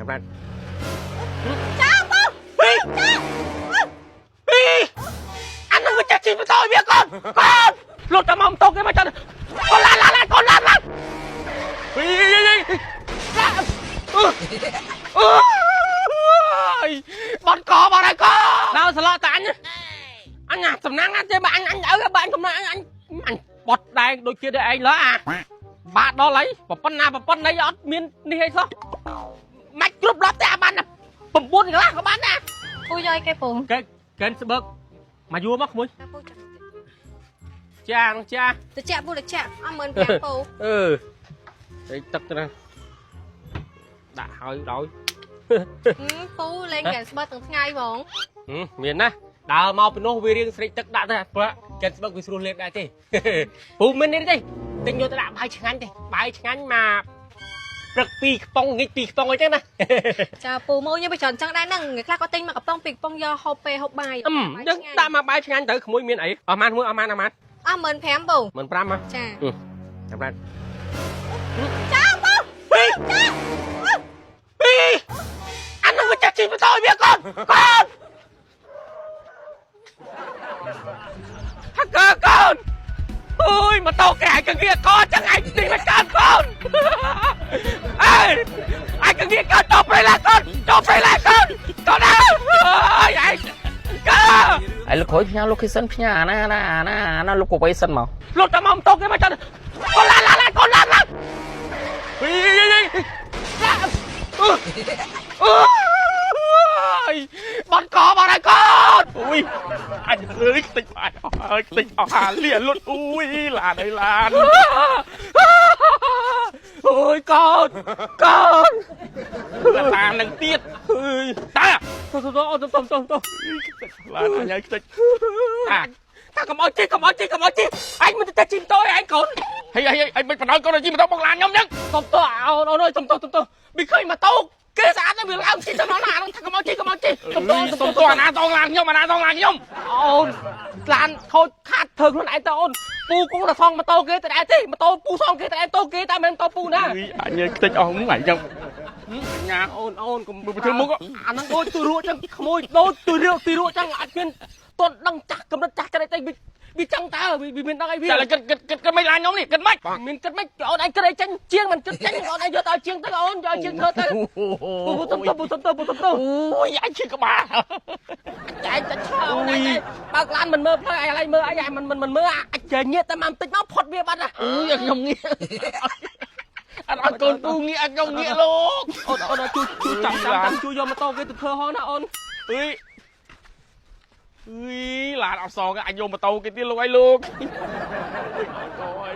ចាំបាន ចាបង ពីពីអានោះវាចាក់ជីម៉ូតូឲ្យវាកូនកូនលុតតែមកម៉ូតូគេមកចាក់កូនឡានឡានឡានកូនឡានឡានពីឡានអើយបត់កបត់ហើយកដល់ស្លក់តាអញអញសំណាងទេបើអញអញឪបើអញកំណាងអញអញបត់ដែងដូចជាឯងលើអាបាក់ដល់ហើយប៉ុណ្ណាប៉ុណ្ណីអត់មាននេះអីសោះមិនគ្រប់ឡប់ទេអាបាន9កន្លះក៏បានដែរ ពូយកឲ្យគេពូ កែកែនស្បើកមកយួរមកក្មួយ ពូចា ចាងចា តិចពូតិចអស់15000ពូ អឺតែទឹកទៅណាដាក់ហើយដោយ ពូលេងហ្គេមស្បើទាំងថ្ងៃហ្មង មានណាដើរមកពីនោះវារៀងស្រេកទឹកដាក់ទៅព្រោះកែនស្បើកវាស្រួលលេបដែរទេពូមិននេះទេទិញយកទៅដាក់បាយឆ្ងាញ់ទេបាយឆ្ងាញ់មកព្រឹកពីរខ្ប៉ុងងាចពីរខ្ប៉ុងអីចឹងណា ចាពូមកខ្ញុំไปច្រើនចឹងដែរហ្នឹងថ្ងៃខ្លះក៏ទិញមកកំប៉ុងពីរកំប៉ុងយកហូបពេលហូបបាយ អឹមយើងដាក់មកបាយឆ្ងាញ់ទៅក្មួយមានអីអស់ម៉ានមួយអស់ម៉ានអស់ម៉ាន អស់15000ពូ មិន5ហ៎ ចា ចាំបាន ចាពូ ពីពីអានោះវាចាក់ជីម៉ូតូឲ្យវាកូនកូនហាក់កកូនអូយម៉ូតូគេឲ្យកងាកកចឹងឯងនេះមិនកើតកូនអើយឲ្យកងាកកចូលព្រៃឡាកូនចូលព្រៃឡាកូនកូនអើយឯងកូន ហើយលោកក្រួយផ្ញើ location ផ្ញើអាណាណាអាណាអាណាលោកកវៃសិនមក លុតតែមកម៉ូតូគេមកចាក់កូនឡានឡានឡានកូនឡានឡានពីឡានអើយបត់កបត់ហើយកូន អូយអញអើយខ្ទេចបាយអស់ហើយខ្ទេចអស់អាលៀលុតអូយឡានអើយឡាន អូយកូនកូន ឡាននឹងទៀត អើយ តើ ទៅទៅអូទៅទៅទៅ ឡានអញឲ្យខ្ទេច អាថាកុំអោយជិះកុំអោយជិះកុំអោយជិះអញមិនទៅជិះម៉ូតូឯងកូន ហីហីហីមិនបណ្ដោយកូនឲ្យជិះម៉ូតូបងឡានខ្ញុំហ្នឹង សុំទៅអូនអូនអើយសុំទៅសុំទៅវាឃើញម៉ូតូគេស្អាតវាឡើងជិះទៅណាអានោះថាកុំអោយជិះកុំអោយជិះសុំទៅ សុំតអាណាតងឡានខ្ញុំអាណាតងឡានខ្ញុំ អូនឡានខូចខាតធ្វើខ្លួនឯងទៅអូនពូគង់តែសងម៉ូតូគេទៅដែរទេម៉ូតូពូសងគេទៅដែរតូគេតែមិនម៉ូតូពូណា អើយអញឲ្យខ្ទេចអស់ហ្នឹងខ្ញុំញ៉ា អូនអូនកុំ មើលទៅមុខ អាហ្នឹងដូចទូរក់ចឹងក្មួយដូចទូរក់ទីរក់ចឹងអត់មានតន់ដឹងចាស់កម្រិតចាស់ចិត្តអីទៅវាចឹងតើវាមានដឹងអីវា តែគិតគិតគិតគិតមិនឡានខ្ញុំនេះគិតមិន មានគិតមិនអូនឯងគិតអីចេញជាងមិនគិតចេញអូនឯងយកទៅឲ្យជាងទៅអូនយកឲ្យជាងធ្វើទៅពូសុំទៅពូសុំទៅពូសុំទៅ អូយអញឈឺក្បាល ចែកតែឆោអូនឯងបើកឡានមិនមើលផ្លូវឯងឡើយមើលអីឯងមិនមិនមើលអាចចេញតែមកបន្តិចមកផុតវាបាត់ណា អើយខ្ញុំងាកអត់ឲ្យកូនពូងាកខ្ញុំងាកលោក អូនអូនជួយជួយចាំចាំជួយយកម៉ូតូគេទៅធ្វើហងណាអូន អើយអើយឡានអត់សងអញយកម៉ូតូគេទៀតលោកអីលោកអើយ